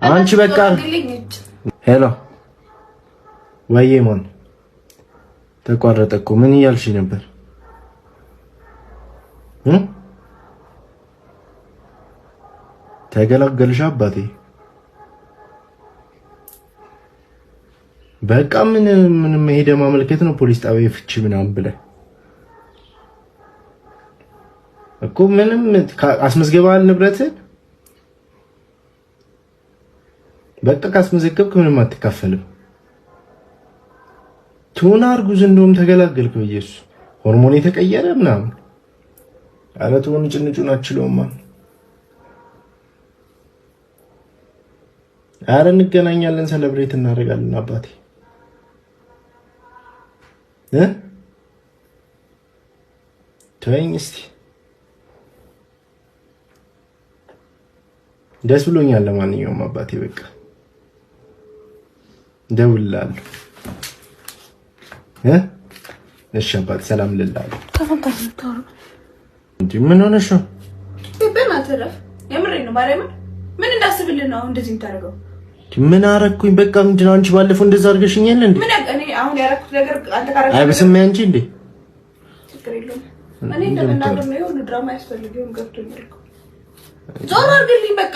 አንቺ በቃ hello፣ ወይዬ ማን ተቋረጠ እኮ። ምን እያልሽ ነበር? ተገላገልሽ አባቴ። በቃ ምን ምንም ሄደ ማመልከት ነው ፖሊስ ጣቢያ ፍቺ ምናምን ብለህ እኮ ምንም አስመዝግበሃል ንብረትን። በቃ ካስመዘገብክ ምንም አትካፈልም። ትሆን አርጉዝ እንደውም ተገላገልክ። በኢየሱስ ሆርሞን የተቀየረ ምናምን። ኧረ ትሆን ጭንጩን አችለውማ። ኧረ እንገናኛለን፣ celebrate እናደርጋለን አባቴ እ ተወኝ እስቲ። ደስ ብሎኛል። ለማንኛውም አባቴ በቃ ደውልልሃለሁ። እሺ አባቴ ሰላም ልልሃለሁ። እንዴ ምን ሆነሽ ነው? የምሬን ነው ማርያምን። ምን እንዳስብልህ ነው አሁን እንደዚህ የምታደርገው? ምን አደረኩኝ? በቃ ምንድን ነው አንቺ ባለፈው እንደዛ አድርገሽኛል እንዴ? ምን እኔ አሁን ያደረኩት ነገር አንተ ካረኩት አይብስም ያንቺ እንዴ? ችግር የለውም። እኔ እንደምናገር ነው የሆነ ድራማ አያስፈልግም። ገብቶኛል እኮ። ዞር አድርግልኝ በቃ።